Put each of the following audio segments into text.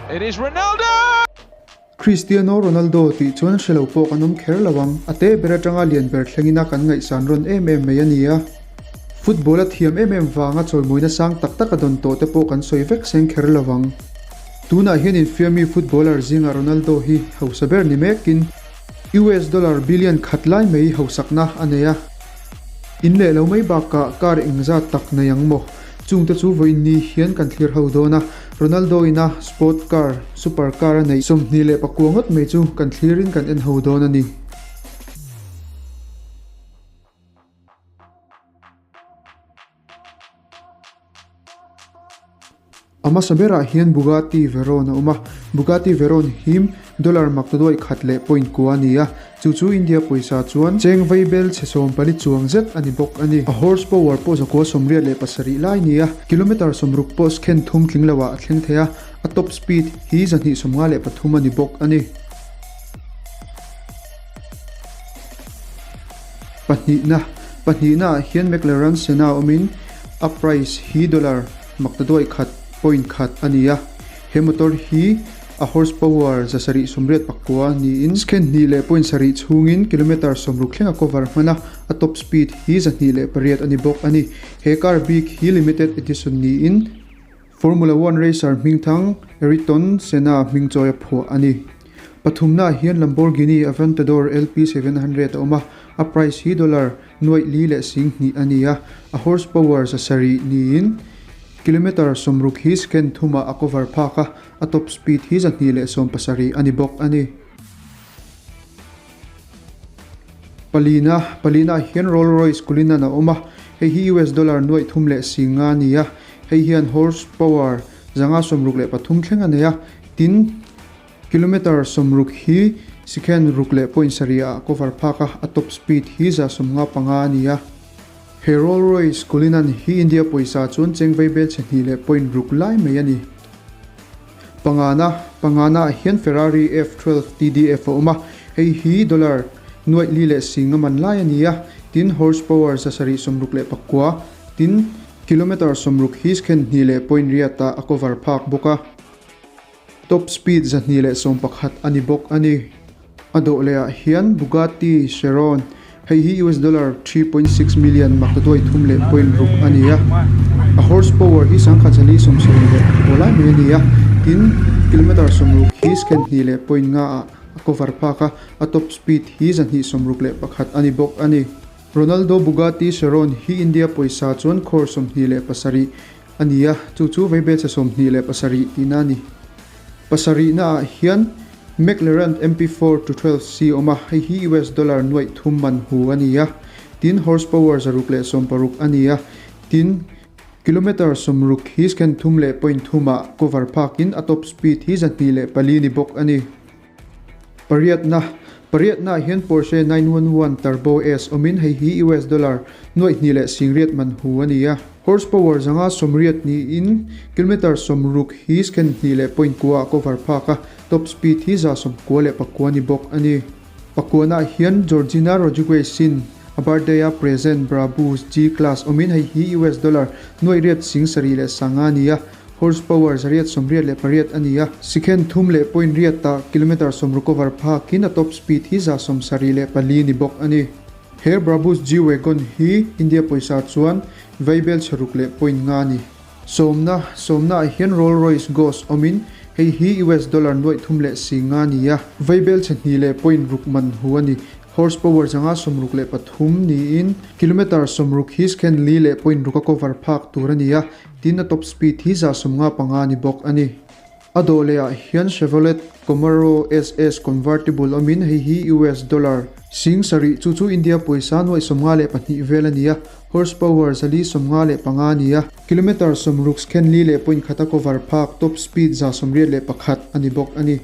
It is Ronaldo! Cristiano Ronaldo tih chuan hre lo pawh kan awm kher lo ang, a te ber atanga lian ber thlengin a kan ngaihsan rawn em em mai a ni a. Football a thiam em em vanga chawimawina sang tak tak a dawn tawh te pawh kan sawi vek seng kher lo ang. Tunah hian infiammi footballer zingah Ronaldo hi hausa ber ni mekin US dollar billion khat lai mai hausakna a nei a. In leh lo mai bakah car engzat tak nei ang maw? Chungte chu vawiin ni hian kan thlir ho dawn a, Ronaldo ina sport car, super car a neih 29 ngawt mai chu kan thlirin kan en ho dawn a ni. A hmasa berah hian Bugatti Veyron a awm a, Bugatti Veyron hi dollar maktaduaih khat leh point kua a ni a, chu chu India pawisa chuan cheng vaibel chhe 14 chuang zet a ni bawk a ni. A horse power pawh 987 lai a ni a, kilometre 60 pawh second thum tling loah a thleng thei a, a top speed hi 253 a ni bawk a ni. Pahnihna, Pahnihna ah hian McLaren Senna awmin a price hi dollar maktaduaih khat point khat a ni a. He motor hi a horse power 789 niin second hnih leh point sarih chhungin kilometre 60 thleng a cover hman a, a top speed hi 208 a ni bawk a ni. He car bik hi limited edition niin Formula One racer hmingthang Ayrton Senna hming chawi a phuah a ni. Pathumnaah hian Lamborghini Aventador LP 700 a awm a, a price hi dollar nuaih li leh sing hnih a ni a, a horse power 700 niin kilometre 60 hi second thumah a cover phak a, a top speed hi 270 a ni bawk a ni. Palina, Palina ah hian Roll Royce Cullinan a awm a, hei hi US dollar nuaih thum leh si nga a ni a, hei hian horse power 563 thleng a nei a, tin, kilometre 60 hi second ruk leh point sarih ah a cover phak a, a top speed hi 155 a ni a. He Roll Royce Cullinan hi India pawisa chuan cheng vaibel chhe hnih leh point ruk lai mai a ni. Pangana, Pangana ah hian Ferrari F12 TDF a awm a, hei hi dollar nuaih li leh sing a man lai a ni a, tin horse power 769, tin kilometre 60 hi second hnih leh point riat ah a cover phak bawk a. Top speed 211 a ni bawk a ni. A dawh leh ah hian Bugatti Chiron, hei hi US dollar 3.6 million maktaduai thum leh point ruk a ni a. A horse power hi 1470 leh pawh lai mai a ni a, tin kilometre 60 hi second hnih leh point nga ah a cover phak a, a top speed hi 261 a ni bawk a ni. Ronaldo Bugatti Chiron hi India pawisa chuan crore 27 a ni a, chu chu vaibelchhe 27 tihna a ni. Pasarihna ah hian McLaren MP4 to 12 C awm a, hei hi US dollar nuaih thum man hu a ni a, tin horse power 160 a ni a, tin kilometre 60 hi second thum leh point thum ah cover phakin a top speed hi 204 ni bawk a ni. Pariatna, Pariatna ah hian Porsche 911 Turbo S awmin hei hi US dollar nuaih hnih leh singriat man hu a ni a. Horse power 180 niin kilometre 60 hi second hnih leh point kua ah cover phak a, top speed hi 99 ni bawk a ni. Pakuana ah hian Georgina Rodriguez in a birthday a present Brabus G-Class awmin hei hi US dollar nuaih riat sing sarih leh sanga a ni a. Horse power 888 a ni a, second thum leh point riatah kilometre 60 cover phakin a top speed hi 74 ni bawk a ni. He Brabus G-Wagon hi India pawisa chuan vaibel chhe ruk leh point nga a ni. Sawmna, Sawmna ah hian Roll Royce Ghost awmin hei hi US dollar nuaih thum leh si nga a ni a, vaibel chhe hnih leh point ruk man hu a ni. Horse power 163 niin kilometre 60 hi second li leh point ruk a cover phak tur a ni a, Tin a top speed hi 155 ni bawk a ni. A dawh leh ah hian Chevrolet Camaro SS convertible awmin hei hi US dollar sing sarih chu chu India pawisa nuaih 52 vel a ni a, horse power 455 a ni a, kilometre 60 second li leh point khat a cover phak top speed 181 a ni bawk a ni.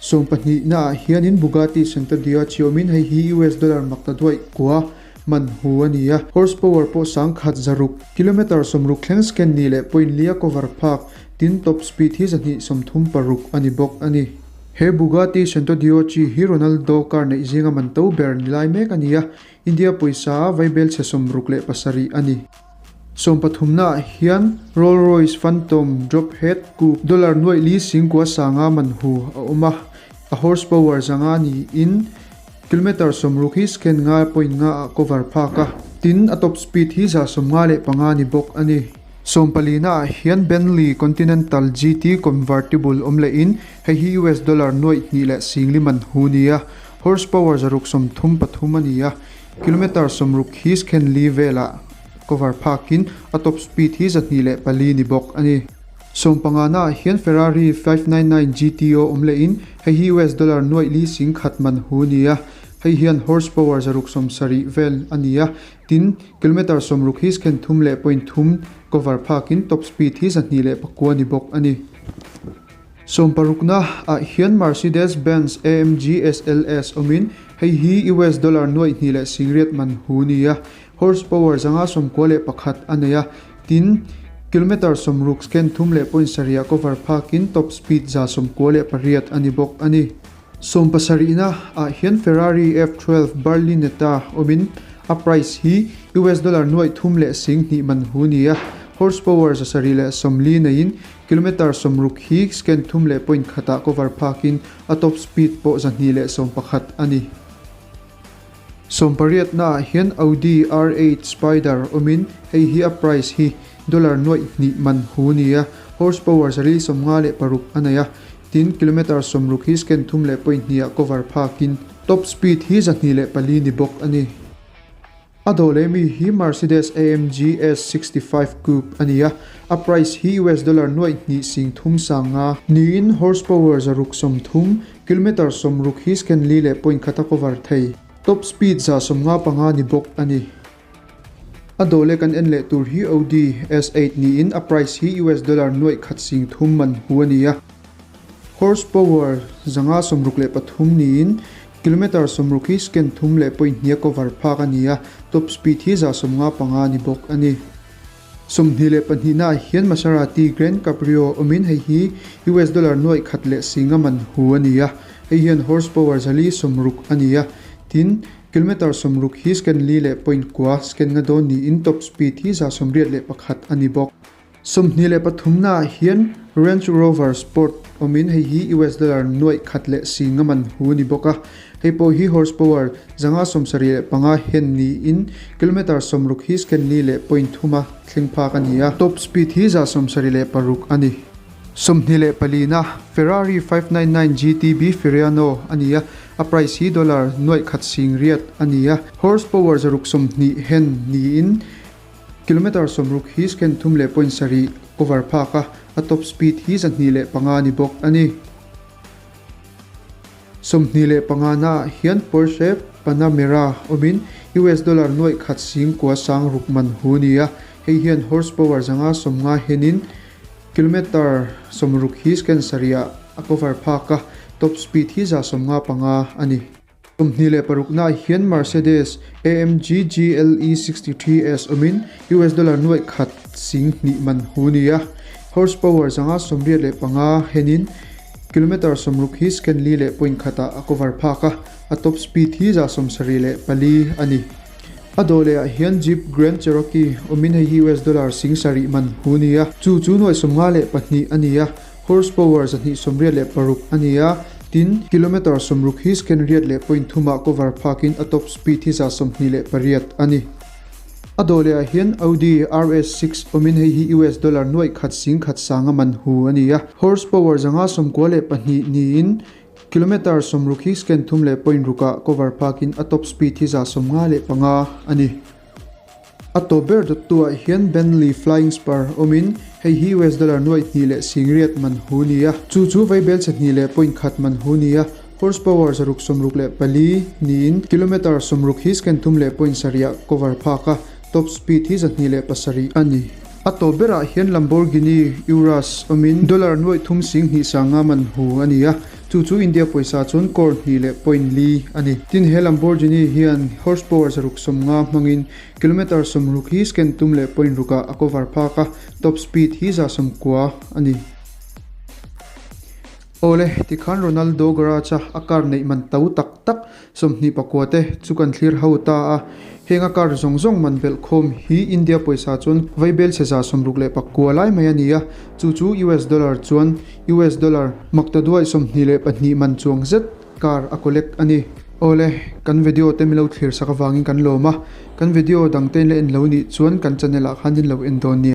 12 na ah hianin Bugatti Centodieci awmin hei hi US dollar makta duaih kua man hu a ni a, horse power pawh 1000 zaruk, kilometre 60 thleng scan ni leh point lia cover phak, tin top speed hi 236 a ni bawk a ni. He Bugatti Centodieci hi Ronaldo car neih zinga man to ber ni lai mek a ni a, India pawisa a vaibel chhe 67 a ni. Sawmpathumna ah hian Roll Royce Phantom Drophead Coupe dollar nuaih li singkua sanga man hu a awm a, a horsepower zanga niin kilometre 60 hi second nga point nga ah cover phak a, tin a top speed hi 155 ni bawk a ni. Sawmpalina ah hian Bentley Continental GT Convertible awm lehin hei hi US dollar nuaih hnih leh singli man hu ni a, horsepower 633 a ni a, kilometre 60 hi second li velah cover phakin a top speed hi 204 ni bawk a ni. Sawmpangana ah hian Ferrari 599 GTO awm lehin hei hi US dollar nuaih li sing khat man hu ni a, hei hian horsepower 670 vel a ni a, tin kilometre 60 hi second thum leh point thum cover phakin top speed hi 209 ni bawk a ni. Sawmparukna ah hian Mercedes Benz AMG SLS awmin hei hi US dollar nuaih hnih leh singriat man hu ni a, horsepower 591 a nei a, tin kilometre 60 second thum leh point sarih ah cover phakin top speed 98 a ni bawk a ni. Sawmpasarihna ah hian Ferrari F12 Berlinetta awmin a price hi US dollar nuaih thum leh sing hnih man hu ni a, horsepower 740 neiin kilometre 60 hi second thum leh point khatah cover phakin a top speed pawh 211 a ni. Sawmpariatna ah hian Audi R8 Spyder awmin hei hi a price hi dollar nuaih hnih man hu ni a, horsepower 456 a nei a, tin kilometre 60 hi second thum leh point hnih ah cover phakin top speed hi 204 ni bawk a ni. A dawh leh mi hi Mercedes AMG S65 Coupe a ni a, a price hi US dollar nuaih hnih sing thum sang nga niin horsepower 630, kilometre 60 hi second li leh point khata cover thei, top speed 155 ni bawk a ni. A dawh leh kan en leh tur hi Audi S8 niin a price hi US dollar nuaih khat sing thum man hu a ni a. Horsepower 563 niin kilometre 60 hi second thum leh point hnih a cover phak a ni a, top speed hi 155 ni bawk a ni. 22 na ah hian Maserati Gran Cabrio awmin hei hi US dollar nuaih khat leh singa man hu a ni a, hei hian horsepower 460 a ni a, tin kilometre 60 hi second li leh point kua second nga dawn niin top speed hi 181 a ni bawk. 23 na ah hian Range Rover Sport awmin hei hi US dollar nuaih khat leh singa man hu ni bawk a, hei pawh hi horsepower 575 hen niin kilometre 60 hi second li leh point thuma thleng phak a ni a, top speed hi 76 a ni. 24 na Ferrari 599 GTB Fiorano a ni a, a price hi dollar nuaih khat sing riat a ni a, horsepower 620 hen niin Kilometre 60 hi second thum leh point sarih cover phak a, a top speed hi 205 ni bawk a ni. 25 na ah hian Porsche Panamera awmin US dollar nuaih khat sing kua sang ruk man hu ni a, hei hian horsepower 150 henin kilometre 60 hi second sarih ah a cover phak a, top speed hi 155 a ni. 26 na ah hian Mercedes AMG GLE 63 S awmin US dollar nuaih khat sing hnih man hu ni a, horsepower 185 henin kilometre 60 hi second li leh point khatah a cover phak a, a top speed hi 74 a ni. A dawh leh ah hian Jeep Grand Cherokee awmin hei hi US dollar sing sarih man hu ni a, chu chu nuaih 52 a ni a, Horsepower 286 a ni a, tin kilometre 60 hi second riat leh point thumah cover phakin a top speed hi 28 a ni. A dawh leh ah hian Audi RS6 awmin hei hi US dollar nuaih khat sing khat sanga man hu a ni a, horsepower 592 niin kilometre 60 hi second thum leh point rukah cover phakin a top speed hi 155 a ni. A tawp ber dawttu ah hian Bentley Flying Spur awmin hei hi US dollar nuaih hnih leh sing riat man hu ni a, chu chu vaibel chhe hnih leh point khat man hu ni a, horsepower 664 niin kilometre 60 hi second thum leh point sarih ah cover phak a, top speed hi 207 a ni. A tawp berah hian Lamborghini Urus awmin dollar nuaih thum sing hnih sanga man hu a ni a, chu chu India pawisa chuan crore hnih leh point li a ni. Tin he Lamborghini hian horsepower 650 hmangin kilometre 60 hi second tum leh point rukah a cover phak a, top speed hi 190 a ni. Awle, tikhan Ronaldo garage a a car neih man to tak tak 29 te chu kan thlir ho ta a. Heng a car zawng zawng man belh khawm hi India pawisa chuan vaibelchhe 64 lai mai a ni a, chu chu US dollar chuan US dollar maktaduai 22 man chuang zet car a collect a ni. Awle, kan video te milo thlir sak avangin kan lawm a, kan video dang te in la en lo nih chuan kan channel ah khan in lo en dawn nia.